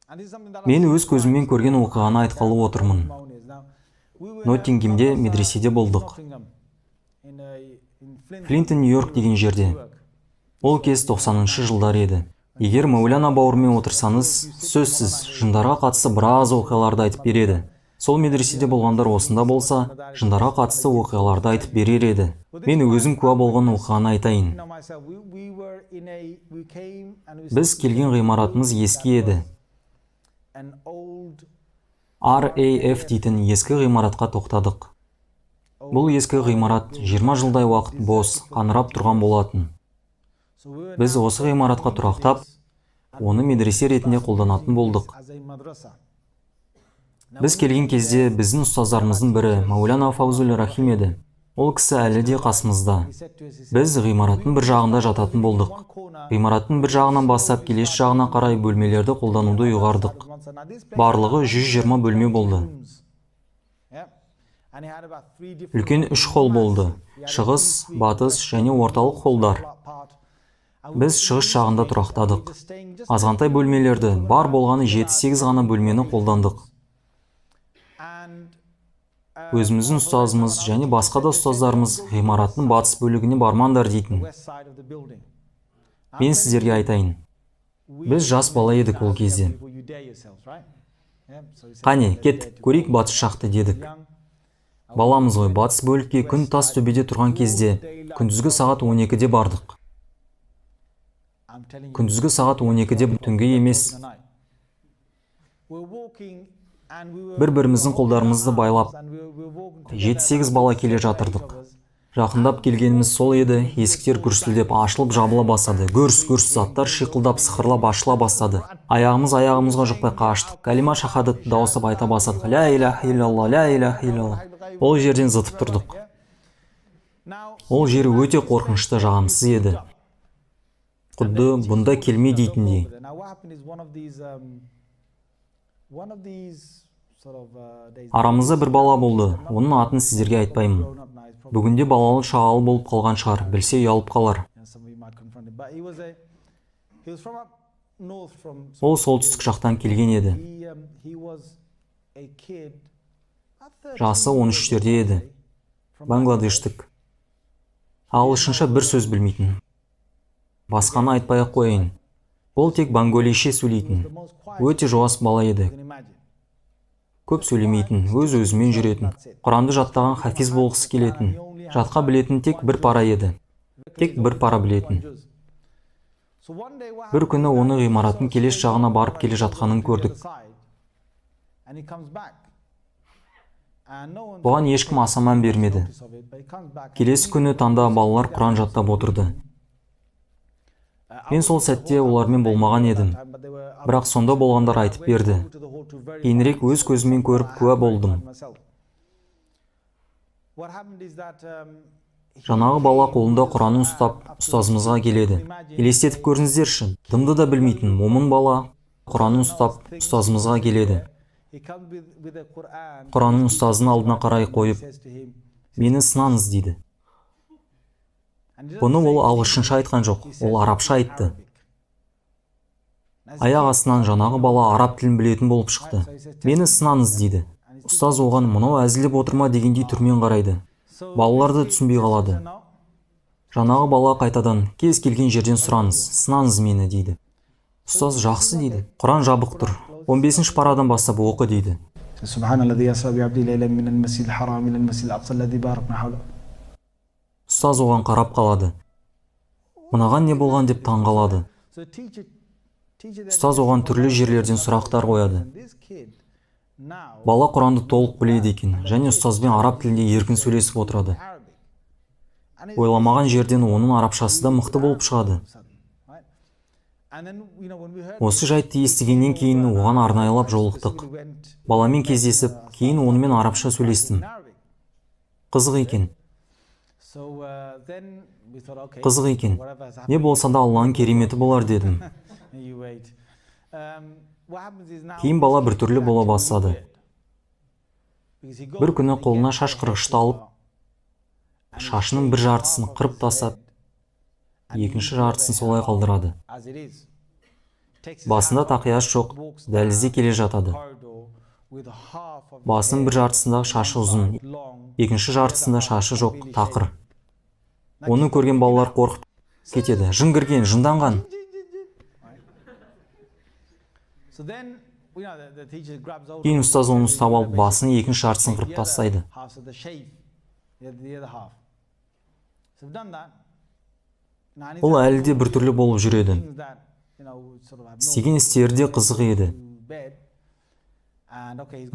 Мен өз көзіммен көрген оқиғаны айтқалы отырмын. Ноттингемде медреседе болдық. Флинтон, Нью-Йорк деген жерде. Ол кез 90-шы жылдар еді. Егер Мәулана бауырмен отырсаңыз, сөзсіз жындарға қатысты біраз оқиғаларды айтып береді. Сол медреседе болғандар осында болса, жындарға қатысты оқиғаларды айтып берер еді. Мен өзім куә болған оқиғаны айтайын. Біз келген ғимаратымыз ескі еді. RAF дейтін ескі ғимаратқа тоқтадық. Бұл ескі ғимарат 20 жылдай уақыт бос, қаңырап тұрған болатын. Біз осы ғимаратқа тұрақтап, оны медресе ретінде қолданатын болдық. Біз келген кезде біздің ұстаздарымыздың бірі Мәулана Фаузул Рахим еді. Ол кісі әлі де қасымызда. Біз ғимараттың бір жағында жататын болдық. Ғимараттың бір жағынан бастап келесі жағына қарай бөлмелерді қолдануды ұйғардық. Барлығы 120 бөлме болды. Үлкен үш холл болды: шығыс, батыс және орталық холлдар. Біз шығыс жағында тұрақтадық. Азғантай бөлмелерді, бар болғаны 7-8 ғана бөлмені қолдандық. Өзіміздің ұстазымыз және басқа да ұстаздарымыз ғимараттың батыс бөлігіне бармаңдар дейтін. Мен сіздерге айтайын, біз жас бала едік ол кезде. «Қане, кеттік, көрейік батыс жақты», – дедік. Баламыз ғой, батыс бөлікке күн тас төбеде тұрған кезде, күндізгі сағат 12-де бардық. Күндізгі сағат 12-де, түнгі емес. Бір-біріміздің қолдарымызды байлап, 7-8 бала келе жатырдық. Жақындап келгеніміз сол еді, есіктер гүрсілдеп ашылып жабыла бастады. Гүрс гүрс заттар шиқылдап, сықырлап ашыла бастады. Аяғымыз аяғымызға жұқпай қаштық. Кәлима шахадатты дауыстап айта бастадық: «Ля иляха иллалла, ля иляха иллалла». Ол жерден зытып тұрдық. Ол жер өте қорқынышты, жағымсыз еді, құдды бұнда келме дейтіндей. Арамызда бір бала болды, оның атын сіздерге айтпаймын. Бүгінде балалы шағалы болып қалған шығар, білсе, ұялып қалар. Ол солтүстік жақтан келген еді. Жасы 13-терде еді. Бангладештік. Ағылшынша бір сөз білмейтін. Басқаны айтпай ақ қояйын. Ол тек банголише сөйлейтін. Өте жуас бала еді, көп сөйлемейтін, өз өзімен жүретін. Құранды жаттаған хафиз болғысы келетін. Жатқа білетін тек бір пара еді, тек бір пара білетін. Бір күні оны ғимараттың келесі жағына барып келе жатқанын көрдік. Бұған ешкім аса мән бермеді. Келесі күні таңда балалар құран жаттап отырды. Мен сол сәтте олармен болмаған едім, бірақ сонда болғандар айтып берді. Кейінірек өз көзіммен көріп, куә болдым. Жаңағы бала қолында құранын ұстап, ұстазымызға келеді. Елестетіп көріңіздерші, дымды да білмейтін момын бала құранын ұстап, ұстазымызға келеді. Құранын ұстазының алдына қарай қойып, «Мені сынаңыз», – дейді. Бұны ол ағылшынша айтқан жоқ, ол арабша айтты. Аяқ астынан жаңағы бала араб тілін білетін болып шықты. «Мені сынаңыз», – дейді. Ұстаз оған мынау әзілдеп отыр ма дегендей түрмен қарайды. Балалар да түсінбей қалады. Жаңағы бала қайтадан: «Кез келген жерден сұраңыз, сынаңыз мені», – дейді. Ұстаз «Жақсы», – дейді. «Құран жабық тұр, 15 парадан бастап оқы», – дейді. سبحان الذي أسرى بعبده ليلا من المسجد الحرام إلى المسجد الأقصى الذي باركنا حوله. Ұстаз оған қарап қалады. Мынаған не болған деп таң қалады. Ұстаз оған түрлі жерлерден сұрақтар қояды. Бала құранды толық біледі екен және ұстазбен араб тілінде еркін сөйлесіп отырады. Ойламаған жерден оның арабшасы да мықты болып шығады. Осы жайтты естігеннен кейін оған арнайылап жолықтық. Баламен кездесіп, кейін онымен арабша сөйлестім. Қызық екен. Қызық екен. Не болса да, Алланың кереметі болар дедім. Кейін бала біртүрлі бола бастады. Бір күні қолына шаш қырғышты алып, шашының бір жартысын қырып тастап, екінші жартысын солай қалдырады. Басында тақиясы жоқ, дәлізде келе жатады. Басының бір жартысында шашы ұзын, екінші жартысында шашы жоқ, тақыр. Оны көрген балалар қорқып кетеді. Жын кірген, жынданған. Кейін ұстаз оны ұстап алып, басының екінші жартысын қырып тастайды. Ол әлі де біртүрлі болып жүреді. Істеген істері де қызық еді.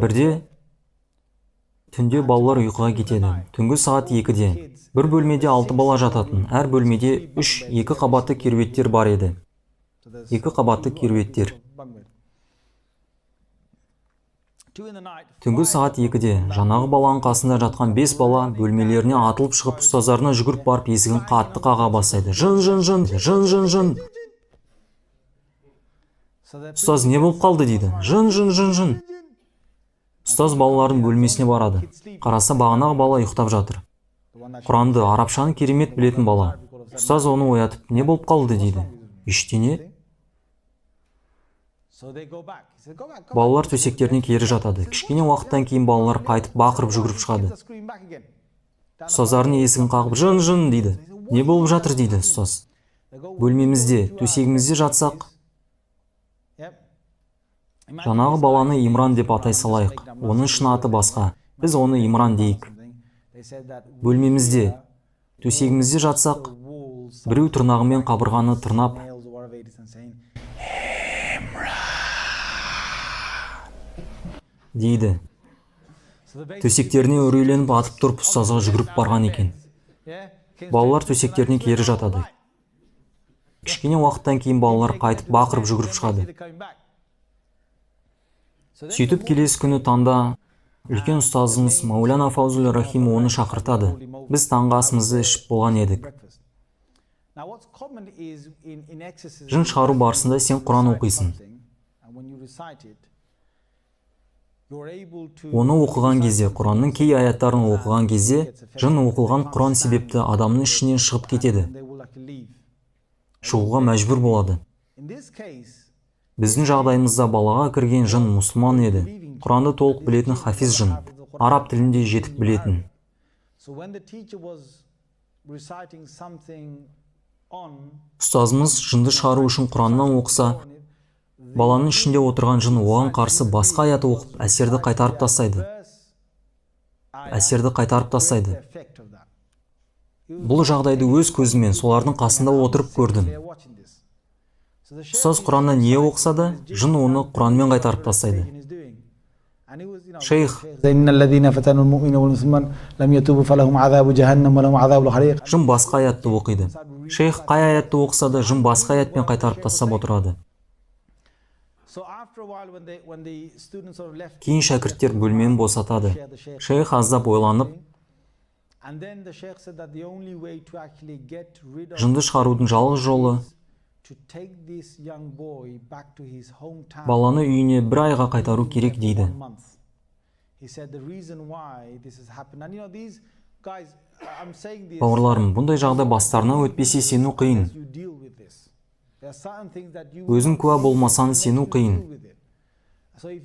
Бірде түнде балалар ұйқыға кетеді. Түнгі сағат 2-де. Бір бөлмеде 6 бала жататын. Әр бөлмеде 3 екі қабатты кереуеттер бар еді. 2 қабатты кереуеттер. Түнгі сағат 2-де жаңағы баланың қасында жатқан 5 бала бөлмелеріне атылып шығып, ұстаздарына жүгіріп барып, есігін қатты қаға бастайды. Жын, жын, жын, жын, жын, жын. Ұстаз не болып қалды дейді. Жын, жын, жын, жын. Ұстаз балалардың бөлмесіне барады. Қараса, бағанағы бала ұйықтап жатыр. Құранды, арабшаны керемет білетін бала. Ұстаз оны оятып, не болып қалды дейді. Ештеңе. Балалар төсектеріне кері жатады. Кішкене уақыттан кейін балалар қайтып бақырып жүгіріп шығады. Ұстаздарының есігін қағып, жын, жын дейді. Не болып жатыр дейді ұстаз. Бөлмемізде, төсегімізде жатсақ, жаңағы баланы Имран деп атай салайық. Оның шын аты басқа. Біз оны Имран дейік. Бөлмемізде, төсегімізде жатсақ, біреу тырнағымен қабырғаны тырнап, дейді. Төсектеріне үрейленіп атып тұрып ұстазға жүгіріп барған екен. Балалар төсектеріне кері жатады. Кішкене уақыттан кейін балалар қайтып бақырып жүгіріп шығады. Сөйтіп келесі күні таңда үлкен ұстазымыз Мауляна Фаузул Рахим оны шақыртады. Біз таңғы асымызды ішіп болған едік. Жын шығару барысында сен Құран оқисың. Оны оқыған кезде, Құранның кей аяттарын оқыған кезде, жын оқылған Құран себепті адамның ішінен шығып кетеді. Шығуға мәжбүр болады. Біздің жағдайымызда балаға кірген жын мұсылман еді. Құранды толық білетін хафиз жын, араб тілін де жетік білетін. Ұстазымыз жынды шығару үшін Құраннан оқыса, баланың ішінде отырған жын оған қарсы басқа аят оқып, әсерді қайтарып тастайды. Әсерді қайтарып тастайды. Бұл жағдайды өз көзіммен солардың қасында отырып көрдім. Ұстаз Құраннан не оқыса да, жын оны Құранмен қайтарып тастайды. Шейх жын басқа аятты оқиды. Шейх қай аятты оқыса да, жын басқа аятпен қайтарып тастап отырады. Кейін шәкірттер бөлмені босатады. Шейх аздап ойланып, жынды шығарудың жалғыз жолы баланы үйіне бір айға қайтару керек дейді. Бауырларым, бұндай жағдай бастарынан өтпесе сену қиын. Өзің куә болмасаң сену қиын.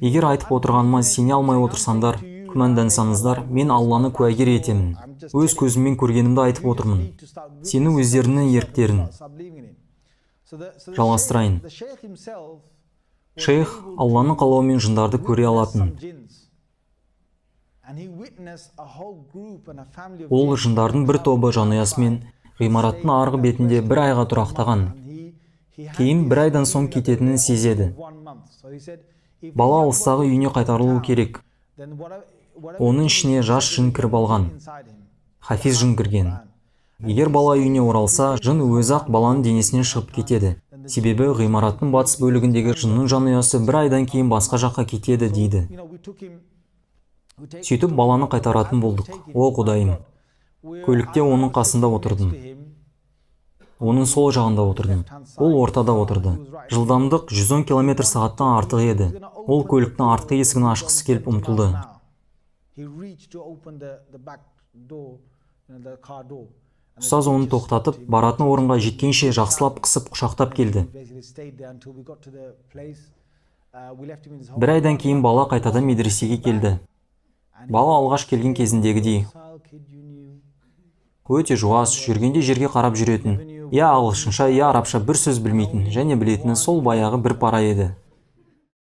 Егер айтып отырғаныма сене алмай отырсаңдар, күмәндансаңыздар, мен Алланы куәгер етемін. Өз көзіммен көргенімді айтып отырмын. Сену өздерінің еріктерін. Жалғастырайын. Шейх Алланың қалауымен жындарды көре алатын. Ол жындардың бір тобы жанұясымен ғимараттың арғы бетінде бір айға тұрақтаған. Кейін бір айдан соң кететінін сезеді. Бала алыстағы үйіне қайтарылуы керек. Оның ішіне жас жын кіріп алған. Хафиз жын кірген. Егер бала үйіне оралса, жын өзі-ақ баланың денесінен шығып кетеді. Себебі ғимараттың батыс бөлігіндегі жынның жанұясы бір айдан кейін басқа жаққа кетеді дейді. Сөйтіп баланы қайтаратын болдық. О, Құдайым! Көлікте оның қасында отырдым. Оның сол жағында отырдым. Ол ортада отырды. Жылдамдық 110 км сағаттан артық еді. Ол көліктің артқы есігін ашқысы келіп ұмтылды. Ұстаз оны тоқтатып, баратын орынға жеткенше жақсылап қысып құшақтап келді. Бір айдан кейін бала қайтадан медресеге келді. Бала алғаш келген кезіндегідей өте жуас, жүргенде жерге қарап жүретін, я ағылшынша, я арабша бір сөз білмейтін және білетіні сол баяғы бір пара еді.